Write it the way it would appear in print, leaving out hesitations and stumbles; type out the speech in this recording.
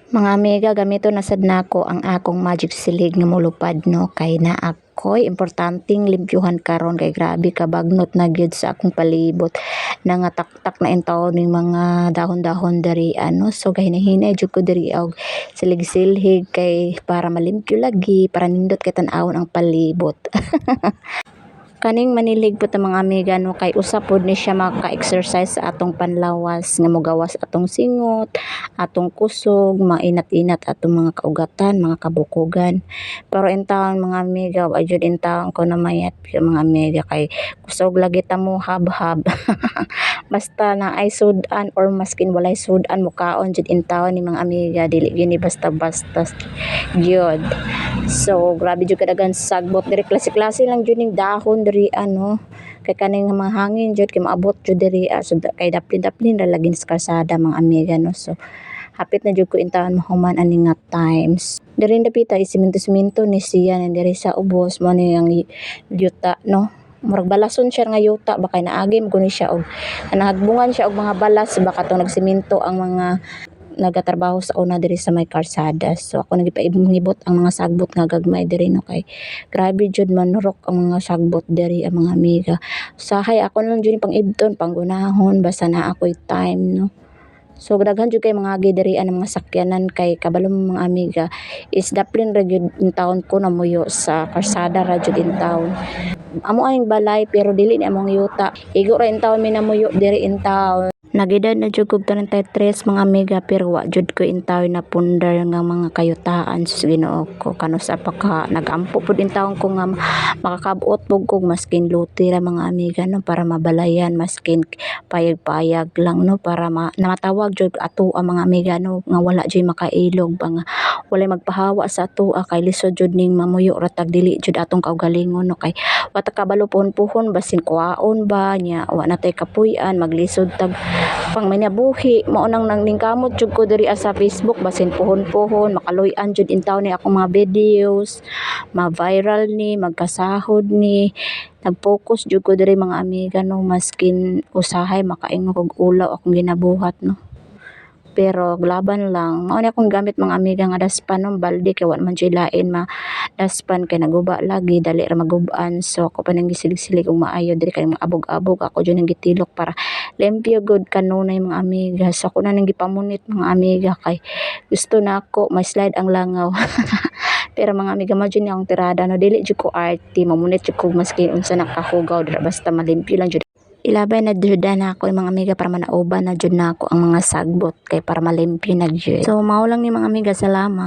Mga amiga, gamito na sad nako ang akong magic silhig nga molupad, no, kay naa koy importanteng limpyuhan karon kay grabe ka bagnot na gyud sa akong palibot. Nangataktak na intawon ning mga dahon-dahon diri ano. So gahinahinay jud ko diri og silhig-silhig kay para malimpyo lagi, para nindot kay tan-awon ang palibot. Kaning manilhig pud ta, mga amiga, no, kay usa pod ni siya maka-exercise sa atong panlawas nga mogawas atong singot, atong kusog, mainat-inat atong mga kaugatan, mga kabukogan. Pero intawon, mga amiga, wa jud intawon ko namayat, mga amiga, kay kusog lagi ta mo hab-hab. Basta naay sud-an or maskin walay sud-an, mukaon jud intawon ni, mga amiga, dili gyud ni basta-basta gyud. So grabe jud kadaghan sagbot diri, klase-klase lang jud ning dahon diri ano, kay kaning mga hangin jud kay maabot jud diri ah, so kay daplin-daplin ra lagi sa kalsada, mga amiga, no. So hapit na jud ko intawon mahuman ani nga times. Diri dapita is simento-simento ni siya ni diri sa ubos mo ni ang yuta, no. Murag balason siya nga yuta ba kay naagi mo ni siya og nahagbungan siya og mga balas ba katong nagsimento ang mga nagatrabaho sa una diri sa may kalsada. So ako nagpaibot ang mga sagbot nga gagmay diri, no, kay grabe jud manurok ang mga sagbot diri ang mga amiga. Usahay ako na lang jud pang-ibton, panggunahon, basta naa ako'y time, no. So daghan jud kay mga agi diri ang mga sakyanan kay kabalo mo, mga amiga, is daplin ra gyud intawon ko namuyo, sa kalsada ra jud intawon. Amo aning balay pero dili ni among yuta. Igo ra intawon mi namuyo diri intawon. Nag-edad na jud kog 33, mga amiga, pero wa jud ko intawon na pundar nga mga kayutaan sa Ginoo ko. Kanusa pa ka nagampo pud intawon ko nga makakab-ot pud kog maskin luti ra, mga amiga, no, para mabalayan maskin payag-payag lang, no, para ma namatawag jud ato ang mga amiga, no, nga wala jud makailog ba nga walay magpahawa sa atoa kay lisod jud ning mamuyo ra tag dili jud atong kaugalingon, no, kay wa ta kabalo puhon-puhon basin kuwaon ba nya wa na tay kapuy-an, maglisod tag pang minabuhi. Mao nang nangkamot jud ko diri sa Facebook basin puhon-puhon makaluy-an jud intawon ni akong mga videos, ma-viral ni, magkasahod ni. Nag-focus jud ko diri, mga amiga, no, maskin usahay makaingon kog ulaw akong ginabuhat, no, pero laban lang. Mao ni akong gamit, mga amiga, nga dustpan, no, balde kay wa man jud lain ma dustpan kay naguba lagi, dali ra magub-an. So ako pa nang gisilhig-silhig og maayo diri kay mga abog-abog ako jud nang gitilok para limpyo gud kanunay, mga amiga. So ako na nang gipamunit, mga amiga, kay gusto na ako may slide ang langaw. Pero mga amiga, mao jud ni akong tirada, no, dili jud ko arte, mamunit jud ko maski unsa nakahugaw dira basta malimpyo lang jud. Ilabay na jud na ako, mga amiga, para manauban na jud nako ang mga sagbot kay para malimpyo na jud. So mao lang ni, mga amiga, salamat.